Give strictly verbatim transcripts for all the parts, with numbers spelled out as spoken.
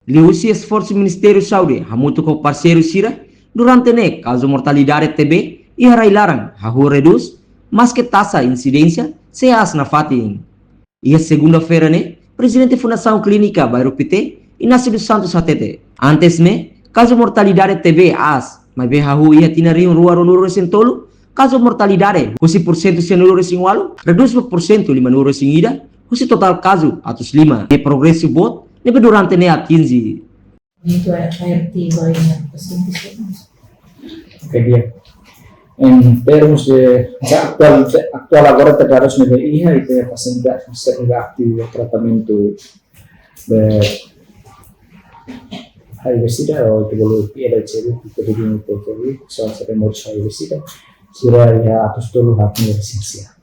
Liuhusi esforsu Ministériu Saúde hamutuk ho parseiru sira, durante ne'e kazu mortalidade T B iha rai-laran hahú redús, maske taxa insidénsia sei aas nafatin. Iha segunda-feira ne'e, Prezidente Fundasaun Klínika Bairru Pité, Inácio dos Santos hatete, antes ne'e kazu mortalidade T B aas, maibé hahú iha tinan rihun rua ruanulu-resin-tolu, kazu mortalidade husi porsentu sianulu-resin-ualu redús ba porsentu limanulu-resin-ida husi totál kazu atus lima. Ne'e progresu boot ne'ebé durante ne'e atinje. Itu A R T vai na pasiente. Oke, di'ak. Em termos de, ya, atuál, atuál agora ita dadus ne'ebé iha, ita pasiente sira ne'ebé aktivu tratamentu de H I V SIDA ou ita bolu P L H D, ita bolu P L H D, soal sira morte H I V SIDA, sira iha atus tolu haat nulu-resin-sia.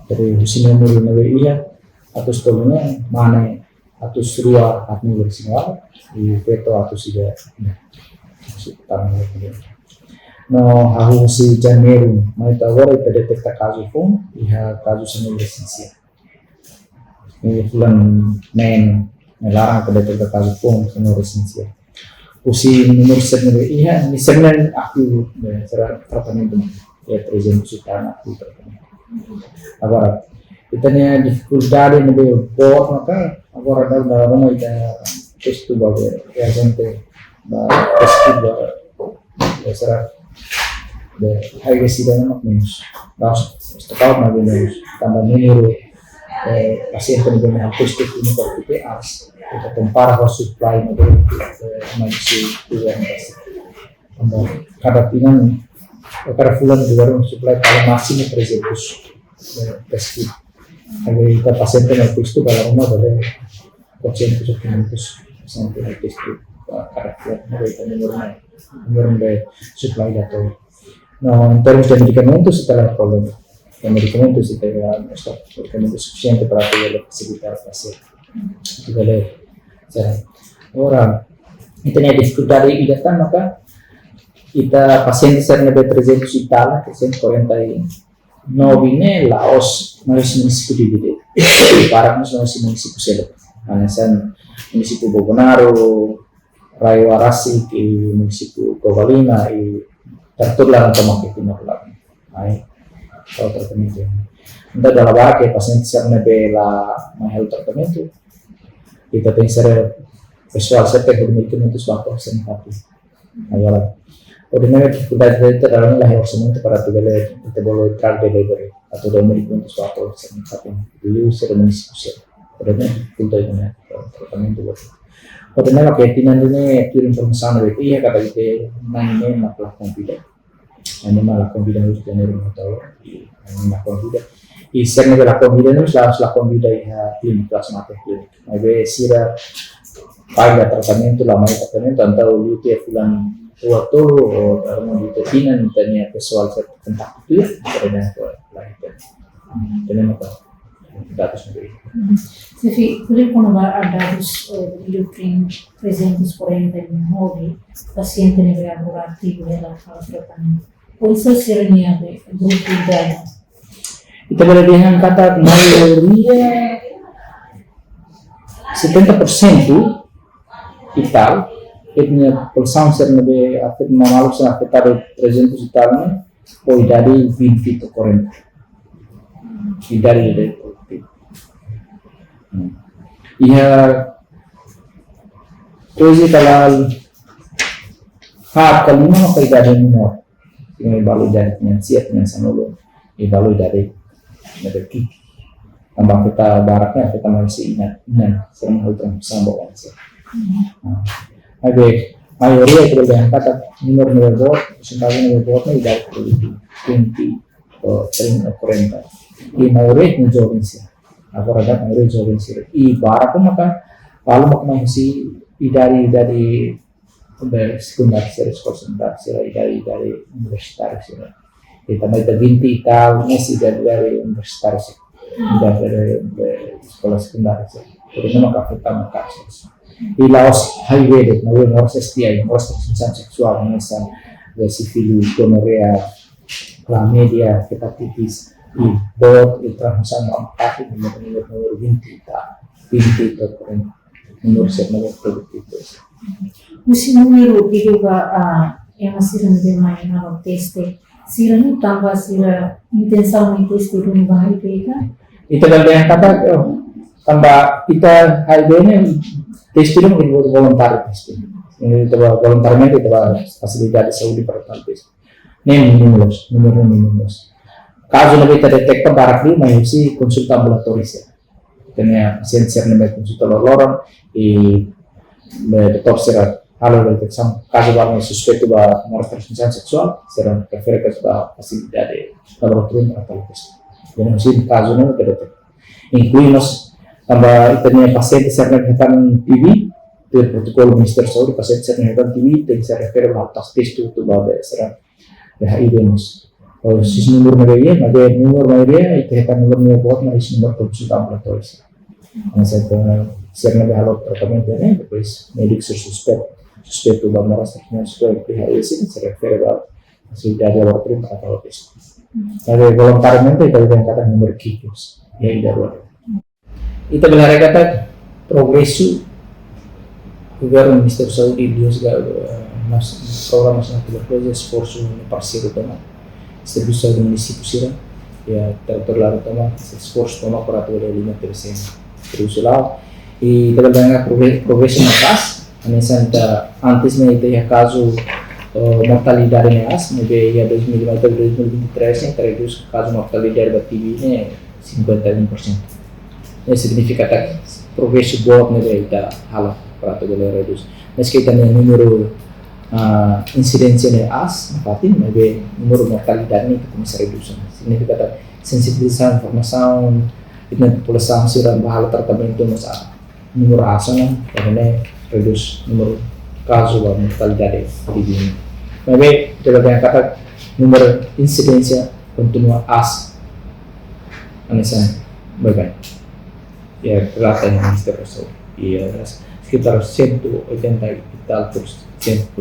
Jadi husi númeru ne'ebé iha, atus tolu ne'e mane atus rua haat nulu-resin-ualu, i feto atus ida. Husi tama ne'e. No hahú husi Janeiru mai to'o agora ita deteta kazu foun, iha kazu sanulu-resin-sia. Iha fulan neen nia laran ita deteta kazu foun sanulu-resin-sia. Husi númeru sira ne'ebé iha, nia sira ne'e aktivu, eh, sira tratamentu, iha trezentus i tal aktivu tratamentu. Agora, ita-nia difikuldade ne'ebé boot maka, agora dala, dala ruma ita testu ba be, reajente ba, testu ba, be sira, be, H I V SIDA ne'e mak menus. La'ós estokau mak be menus. Tanba númeru, eh, pasiente ne'ebé mak testu ne'e parte P As. Ita kompara ho supply ne'ebé, eh, mai husi governu. Tanba kada tinan, kada fulan governu supply paling másimu trezentus, eh, test kit. Jadi ita pasiente mai testu dala ruma bele quatrocentos ou quinhentos pasiente mai testu, ah, kada fulan. Jadi ita númeru ne'e, númeru ne'e supply ida to'o. No, em termos de medikamentus, ita la problema. Iha medikamentus, ita iha, esta, medikamentu sufisiente para poder fasilita pasiente. Ita bele, sira. Agora, ita-nia difikuldade ida tan maka, ita pasiente sira ne'ebé trezentus i tal, trezentus e quarenta e nove ne'e la'ós, la'ós munisípiu Dili de'it. Barak mós la'ós munisípiu seluk. Hanesan munisípiu Bobonaro, Rai Oe-Rasik, i munisípiu Covalina, i tertur la nonton maki Timor Leste. Ai, kau tratamentu. Entaun dala barak iha pasiente sira ne'ebé la mai halo tratamentu. Ita tenke ser pesoál sira ne'ebé hodi medikamentus ba to'o sira-nia fatin. Agora, hodi ne'e difikuldade ita dala ruma la iha orsamentu para atu bele, ita bolu drug delivery, atu bele medikamentus ba to'o sira-nia fatin. Liuhusi munisípiu sira. Hodi ne'e difikuldade ne'e tratamentu ba. Hodi ne'e maka tinan ne'e tuir informasaun ne'ebé iha katak ita na'in ne'e mak la konvida. Na'in ne'e mak la konvida husi Janeiru mai to'o agora. Na'in ne'e la konvida. I sira ne'ebé la konvida ne'e la'ós la konvida iha klinik, la'ós mate klinik. Maibé sira paga tratamentu, la mai tratamentu, entaun liu tiha fulan rua tolu, ou dala ruma liu tiha tinan, ita-nia pesoál sira kontaktu tuir, ita-nia, ita-nia, ita-nia maka dadus ne'ebé. Xefe, ko'alia kona-ba dadus, eh, liu trezentus e quarenta e nove pasiente ne'ebé agora ativu hela halo tratamentu. Oinsá sira-nia be grupu idade? Ita bele dehan katak maioria setenta por cento i tal, ita-nia populasaun sira ne'ebé afet-, maluk sira afetadu trezentus i tal ne'e, ho idade vinte to'o quarenta. Idade, idade produktivu. Hmm. Iha doze ka lae, haat ka lima maka idade menor. Sira ne'e balu idade tinan sia, tinan sanulu, i balu idade ne'ebé ki'ik. Tanba afeta barak ne'e, afeta mai husi inan, inan, sira ne'e halo transfuzaun ba oan sira. Nah, maibé, maioria ita bele dehan katak númeru ne'ebé boot, persentajen ne'ebé boot ne'e idade produktivu, vinte, ou trinta, ou quarenta. I maioria ne'e joven sira. Agora daudaun maioria joven sira. I barak maka, balu maka mai husi idade, idade be sekundáriu sira, eskola sekundáriu sira, idade, idade universitáriu sira. Ita mai ita vinte i tal, ne'e sei idade, idade universitáriu sira. Idade, idade, idade eskola sekundáriu sira. Jadi ne'e maka afeta maka sira. I la'ós H I V de'it, maibé moras S T I, moras transmisaun seksuál, hanesan be sífilis, gonorreia, klamídia, hepatitis, i boot, i transmisaun ba maka, númeru, númeru, númeru vinte i tal, vinte i tal, quarenta. Menurut saya, lebih produktif. Husi númeru ke juga, ah, ema sira ne'ebé mai halo teste, sira-ne'e tanba sira intensaun mai teste duni ba H I V ka? Ita bele dehan katak, eh, tanba ita H I V ne'e teste duni, voluntáriu teste. Ita-boot voluntariamente, ita-boot fasilidade saúde para teste. Ne'e mínimu loos, númeru mínimu loos. Kazu ne'ebé ita deteta barak liu mai husi konsulta ambulatóriu sira. Ita-nia pasiente sira ne'ebé konsulta loroloron, i, be, doutór sira halo deteksaun kazu balu ne'ebé suspeitu ba moras transmisaun seksuál, sira refere kazu ba fasilidade laboratóriu para teste. Jadi, husi kazu ne'e ita deteta. Inklui mós tanba ita-nia pasiente sira ne'ebé hetan T B, tuir protokolu Ministériu Saúde, pasiente sira ne'ebé hetan T B tenke ser refere ba teste atu ba be sira be H I V mós. Husi númeru ne'ebé iha, maibé númeru maioria ita hetan númeru ne'ebé boot mai husi númeru konsulta ambulatóriu. Hanesan sira ne'ebé halo tratamentu ne'e, depois médiku sira suspeitu, suspeitu ba moras transmisaun seksuál, H I V sira refere ba fasilidade laboratóriu para teste. Maibé voluntariamente ita bele dehan katak númeru ki'ik loos. Ya, ida-rua. Ita bele haree katak progresu governu, Ministériu Saúde, liuhusi, eh, nas-, Programa Nasionál Tuberkuloze, esforsu no parseiru tomak, Servisu Saúde munisípiu sira, ya, territoriál tomak, esforsu tomak para atu bele elimina T B C. Terus la'o, i ita bele dehan progre-, progresu maka'as, hanesan ita antes ne'e ita iha kazu, eh, mortalidade ne'e aas, maibé iha dois mil e vinte, dois mil e vinte e três ne'e ita redús kazu mortalidade ba T B ne'e cinquenta e um por cento. Ne'e signifika katak progresu boot ne'ebé ita halo para atu bele redús. Maske ita-nia númeru, ah, insidénsia ne'e aas nafatin, maibé númeru mortalidade ne'e ita komesa redús. Signifika katak sensibilizasaun, informasaun, ita-nia populasaun sira ba halo tratamentu mós, ah, númeru aas ona, karena redús númeru kazu ba mortalidade T B ne'e. Maibé ita bele dehan katak númeru insidénsia kontinua aas hanesan baibain. Ya, relata iha Ministériu Saúde. Ya, sekitar cento oitenta e tal por cento,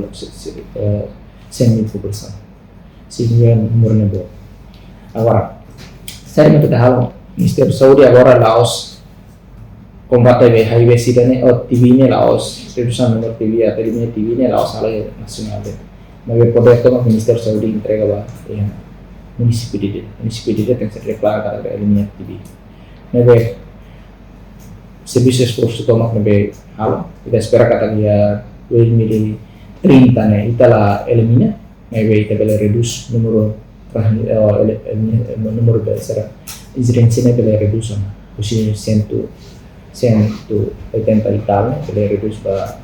eh, cem mil populasaun. Sehingga númeru ne'e boot. Agora, saida mak ita halo, Ministériu Saúde agora la'ós kombate be H I V sida ne'e, ou T B ne'e la'ós, redusaun númeru T B, atu elimina T B ne'e la'ós halo nasionál de'it. Maibé podér tomak Ministériu Saúde entrega ba, ya, munisípiu ida-idak. Munisípiu ida-idak tenke ser deklara katak elimina T B. Maibé servisu esforsu tomak ne'ebé halo, ita espera katak iha dois mil e trinta ne'e ita la elimina, maibé ita bele redús númeru transmi-, eh, ele-, ele-, númeru be sira insidénsia ne'e bele redús ona. Husi cento, cento oitenta e tal ne'e bele redús ba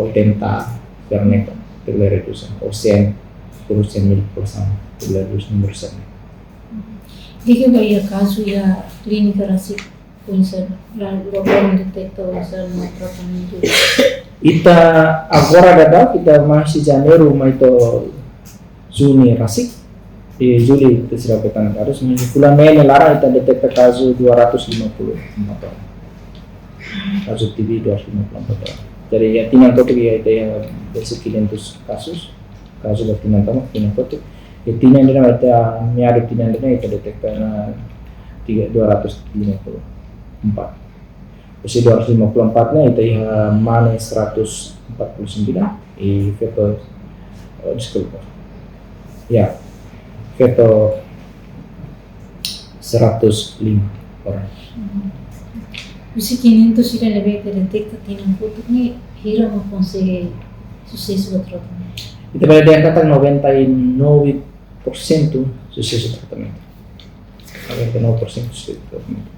oitenta, sira ne'e bele redús ona. Ou cem, por cem mil populasaun bele redús númeru sira ne'e. Di'ak, iha kazu iha klínika rasik, oinsá, la, la foin deteta, oinsá no tratamentu? Ita agora daudaun, ita mai husi Janeiru mai to'o Juni rasik, i Jullu ita seidauk hetan kazu, maibé fulan neen nia laran ita deteta kazu dua ratus lima puluh empat orang. Kazu T B dua ratus lima puluh empat orang. Jadi, iha tinan kotuk ita iha besik quinhentos kazus, kazu ba tinan tomak, tinan kotuk. Iha tinan ida-ne'e, iha meadu tinan ida-ne'e ita deteta ona tiga, dua ratus lima puluh empat. Husi dua ratus lima puluh empat ne'e ita iha mane seratus empat puluh sembilan, i feto, eh, deskulpa. Ya, feto seratus lima orang. Husi quinhentos ida ne'ebé ita deteta tinan kotuk ne'e, hira mak konsege susesu ba tratamentu? Ita bele dehan katak noventa e nove por cento susesu tratamentu. Noventa e nove por cento susesu tratamentu.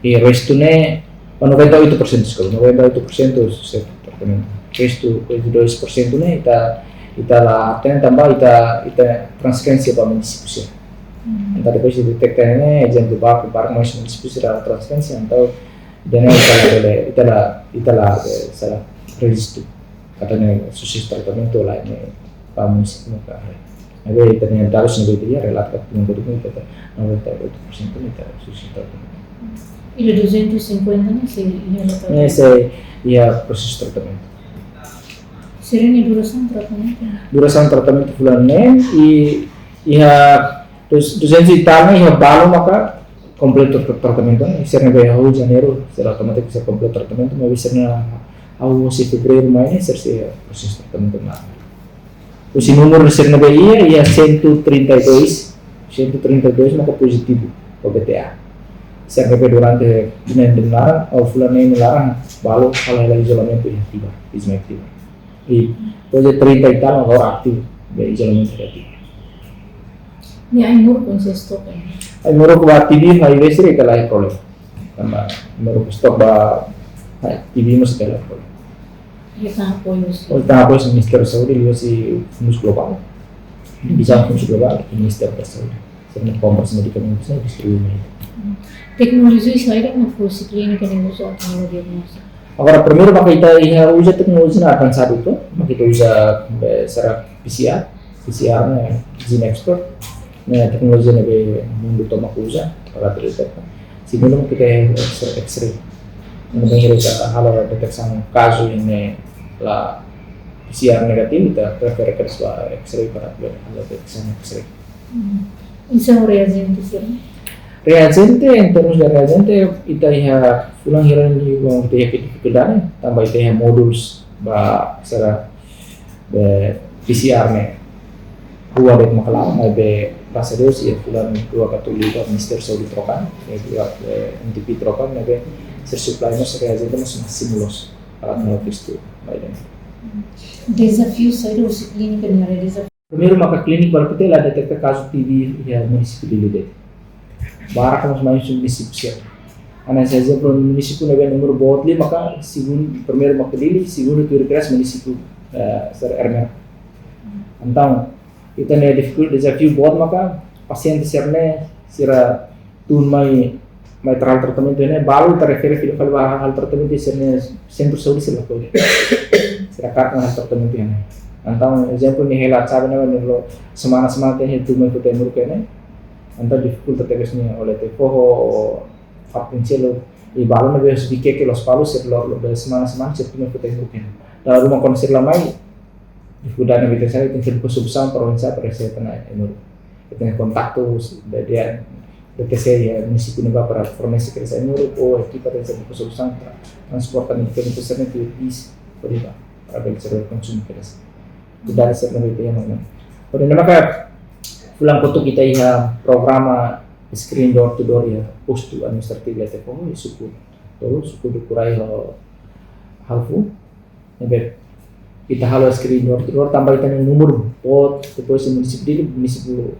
I restu ne'e, oh, noventa e oito por cento, deskulpa, noventa e oito por cento susesu tratamentu. Restu, restu dois por cento ne'e, ita, ita la hatene tanba ita, ita transferénsia ba munisípiu sira. Hmm. Entaun depois de deteta ne'e, ezemplu, barak, barak mai munisípiu sira la transferénsia, entaun ida-ne'e ita la bele, ita la, ita la, eh, sala rejistu. Katak ne'e susesu tratamentu la ne'e ba munisípiu ne'e ka. Maibé ita-nia dadus ne'ebé ita iha relata katak tinan kotuk ne'e ita noventa e oito por cento ne'e ita susesu tratamentu. I duzentos e cinquenta ne'e sei iha tratamentu? Ne'e sei iha prosesu tratamentu. Sira-nia durasaun tratamentu? Durasaun tratamentu fulan neen, i iha dus-, duzentos e tal ne'e iha balu maka kompletu tra-, tratamentu, sira ne'ebé hahú Janeiru, sira automátiku sira kompletu tratamentu, maibé sira ne'ebé hahú husi Fevereiru mai ne'e, sira sei prosesu tratamentu ona. Husi númeru sira ne'ebé iha, iha cento e trinta e dois, cento e trinta e dois maka pozitivu ba B T A. Sira ne'ebé durante tinan ida nia laran, ou fulan ida nia laran, balu halo hela izolamentu inativu, isma inativu. I depois de trinta e tal, agora ativu, be izolamentu inativu. Ne'e ai-moruk konsensu toka, ne'e? Ai-moruk ba T B, HIV sira ita la iha problema. Tanba ai-moruk stok ba, ai, T B mós ita la iha problema. Ita iha apoiu husi? Ita iha apoiu husi Ministériu Saúde, liuhusi Fundu Globál. Divizaun Fundu Globál, Ministériu Saúde. Sira ne'e kompra medikamentu, sira ne'e distribui mai. Hmm. Teknolojia saida mak husi klínika ne'e uza atu halo diagnóstiku? Agora, primeiru maka ita iha uza teknolojia ne'ebé avansadu uitoan, maka ita uza, eh, sira P C R, P C R ne'e Gene Expert, ne'e teknolojia ne'ebé mundu tomak uza para deteta. Segundu maka ita X-ray, X-ray. Ne'ebé ita halo detesaun kazu ne'ebé la P C R negativu, ita prefere kedas ba X-ray para halo detesaun X-ray. Hmm. Oinsá ho reajente sira? Reajente, em termos de reajente, ita iha fulan hira ne'e ita iha difikuldade, tanba ita iha módulus ba sira, be, P C R ne'e rua de'it maka la'o, maibé, graças a Deus, iha fulan rua ka tolu liubá Ministériu Saúde troka, iha dua, eh, M T P troka, maibé sira supply mós reajente mós másimu loos para atu halo testu ba ida-ne'e. Dezafiu saida husi klínika ne'e haree dezafiu? Primeiru maka klínika balu ita la deteta kazu T B iha munisípiu Dili de'it. Barak mós mai husi munisípiu sira. Hanesan ezemplu, munisípiu ne'ebé númeru boot liu maka segundu, primeiru maka Dili, segundu tuir kedas munisípiu, eh, sira Ermera. Entaun, ita-nia difikul-, dezafiu boot maka pasiente sira-ne'e, sira tun mai, mai halo tratamentu ne'e, balu ita refere fila fali ba halo tratamentu iha sira-nia sentru saúde sira lakohi. Sira kaer halo tratamentu ne'e. Entaun, ezemplu, nia hela xave ne'e, nia lori semana-semana tenke tun mai foti ai-moruk ne'e. Entaun, difikulta tebes nia, olha, tenke fó ho, ho, hapun selo, i balu ne'ebé husi Viqueque, Lospalos, sira lori, lori semana-semana, sira tun mai foti ai-moruk ne'e. Dala ruma kuandu sira la mai, difikuldade ne'ebé ita sente, ita tenke buka solusaun para oinsá para sira tana ai-moruk. Ita tenke kontaktu, de, de, D T C iha munisípiu ne'ebá para fornese kedas ai-moruk, ou ekipa tenke buka solusaun para transporta medikamentu sira-ne'e tuir bis, hodi bá, para bele sira konsumu kedas. Kuidadu sira-ne'e bele iha mana. Hodi nune'e maka fulan kotuk ita iha programa screen door to door iha postu administrativu Letefoho, iha suku tolu, suku Dukurai ho Haufu. Ne'ebé ita halo screen door to door tanba ita-nia númeru boot, depois iha munisípiu Dili, munisípiu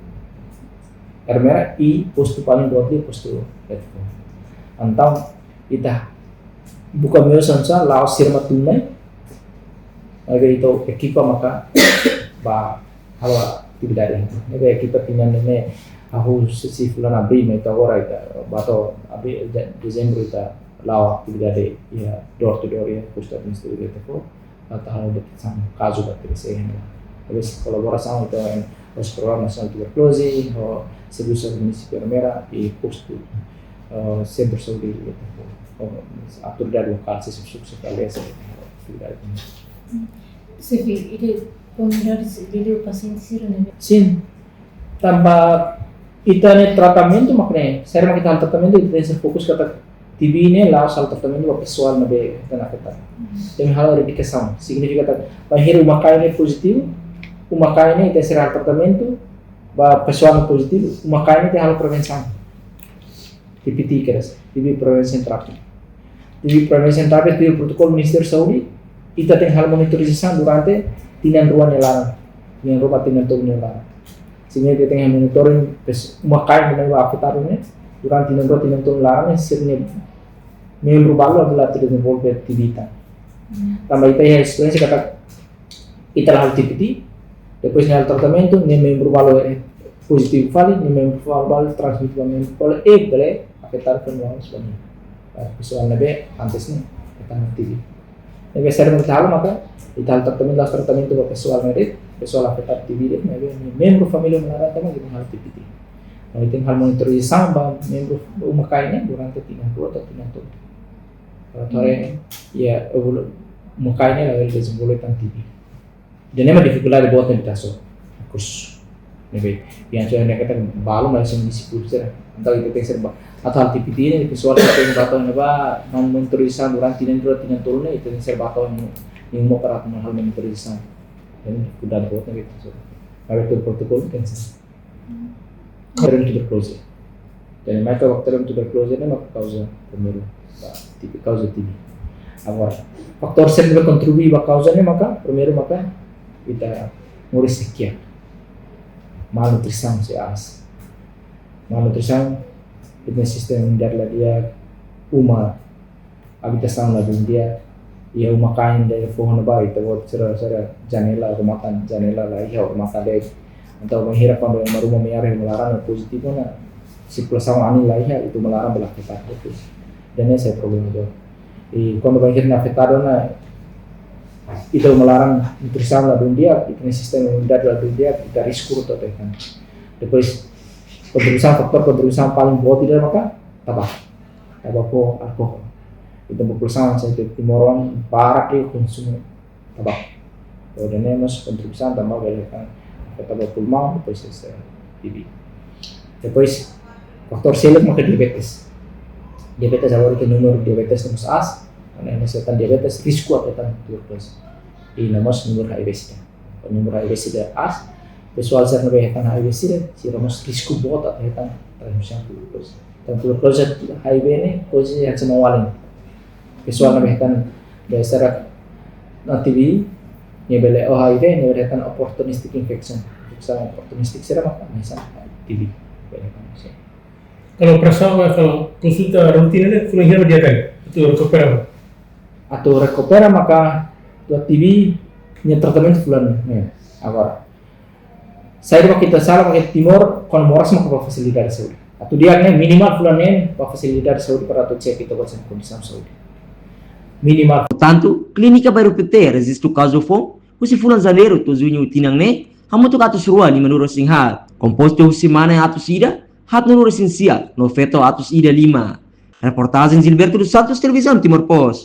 Ermera, i postu paling boot liu postu Letefoho. Entaun, ita buka meius oinsá, la'o sira mak tun mai, maibé ita ekipa maka bá halo atividade. Ne'ebé ekipa tinan ne'e hahú husi fulan Abríl mai to'o agora ita, bá to'o Abríl, de-, Dezembru ita la'o atividade iha door to door iha postu administrativu Letefoho, atu halo detesaun kazu ba T B C ne'e. Talvés kolaborasaun ita ho Programa Nasionál Tuberkuloze, ho servisu munisípiu Ermera, i postu, eh, sentru saúde Letefoho, ho autoridade lokál, se sukses kali atividade. Xefe, ita komunidade sira, pasiente sira-ne'e? Sin. Tanba ita-nia tratamentu mak ne'e, sira mak ita halo tratamentu, ita tenke fokus katak T B ne'e la'ós halo tratamentu ba pesoál ne'ebé hetan afetadu. Tenke halo eradikasaun, signifika katak bainhira uma-kain ne'e pozitivu, uma-kain ne'e ita sei halo tratamentu ba pesoál ne'ebé pozitivu, uma-kain ne'e ita halo prevensaun. T P T kedas, T B Prevention Therapy. T B Prevention Therapy, tuir protokolu Ministériu Saúde, ita tenke halo monitorizasaun durante tinan rua nia laran, tinan rua ba tinan tolu nia laran. Sehingga ita tenke monitoring, pes-, uma-kain ne'ebé afetadu ne'e, durante tinan rua, tinan tolu nia laran ne'e, sira-nia membru balu atu la dezenvolve T B tan. Hmm. Tanba ita iha esperiénsia katak ita la halo T P T, depois nia halo tratamentu, nia membru balu, eh, pozitivu fali, nia membru balu, balu transmite ba membru balu, i bele afeta fali ba nia. Ba pesoál ne'ebé antes ne'e hetan T B. Ne'ebé sira mak ita halo maka, ita halo tratamentu, la'ós tratamentu ba pesoál ne'e de'it, pesoál afetadu T B de'it, ne'ebé nia membru família mak naran tama, ita halo T P T. Nah, ita halo monitorizasaun ba membru uma-kain ne'e durante tinan rua to'o tinan tolu. Para atu haree, iha, evolu-, uma-kain ne'e labele dezenvolve tan T B. Ida-ne'e mak difikuldade boot ne'ebé ita hasoru. Kurs. Ne'ebé, yang saya nak kata balu mai husi munisípiu sira. Entaun ita tenke ser ba, Atu halo T P D ne'e, pesoál ke tenke bá to'o ne'ebá, monitorizasaun durante tinan rua, tinan tolu ne'e, ita tenke bá to'o iha uma para atu halo monitorizasaun. Ne'e difikultade boot ne'ebé ita sofre. Maibé protokolu tenke ser. Bacterium tuberculosis. Jadi, maka bacterium tuberculosis ne'e maka kauza primeiru, ba, T B, kauza T B. Agora, fatór saida ne'ebé kontribui ba kauza ne'e maka, primeiru maka, ita moris kiak. Malnutrisaun sei aas. Malnutrisaun, ita-nia sistema imunidade la di'ak, uma, habitasaun la dún di'ak, iha uma kain de'it, foho ne'ebá, ita-boot sira, sira janela, rumah tangga, janela la iha, rumah tangga de'it. Entaun bainhira kuandu uma ruma me'ar iha uma laran pozitivu ona, sirkulasaun anin la iha, ita uma laran bele afetadu de'it. Ida-ne'e sai problema boot. I kuandu bainhira ne'e afetadu ona, ita uma laran nutrisaun la dún di'ak, ita-nia sistema imunidade la dún di'ak, ita risku hotu atu hetan. Depois, kontribuisaun, fatór kontribuisaun paling boot ida maka tabako. Tabako, alkohol. Ita populasaun hanesan ita timoroan barak de'it konsumu tabako. Entaun ida-ne'e mós kontribuisaun tanba bele hetan afeta ba pulmaun, depois hanesan T B. Depois, fatór seluk maka diabetes. Diabetes agora ita númeru diabetes ne'e mós aas, karena hanesan ita diabetes risku atu hetan tuberkuloze. I ida mós númeru H I V sida. Númeru H I V sida aas, pesoál sira ne'ebé hetan H I V sida, sira mós risku boot atu hetan transmisaun tuberkuloze. Entaun tuberkuloze, H I V ne'e, kuaze hanesan maun-alin. Pesoál ne'ebé hetan, biasa sira na T B, nia bele, oh, H I V, nia bele hetan opportunistic infection. Infesaun opportunistic sira maka hanesan T B. Bele hetan, hanesan. Kalau operasaun, kalau konsulta rutina ne'e, fulan hira di'ak karik atu rekupera? Atu rekupera maka atu T B nia tratamentu fulan neen. Agora, saida mak ita sala, mak ita Timor, kuandu moras maka ba fasilidade saúde. Atu di'ak ne'e minimal fulan neen ba fasilidade saúde para atu cek ita-boot nia kondisaun saúde. Minimal. Portantu, Klínika Bairru Pité rejistu kazu foun husi fulan Janeiru to'o Juñu tinan ne'e, hamutuk atus rua limanulu-resin-haat, kompostu husi mane atus ida haatnulu-resin-sia no feto atus ida lima. Reportajen Gilberto dos Santos, Televizaun Timor Post.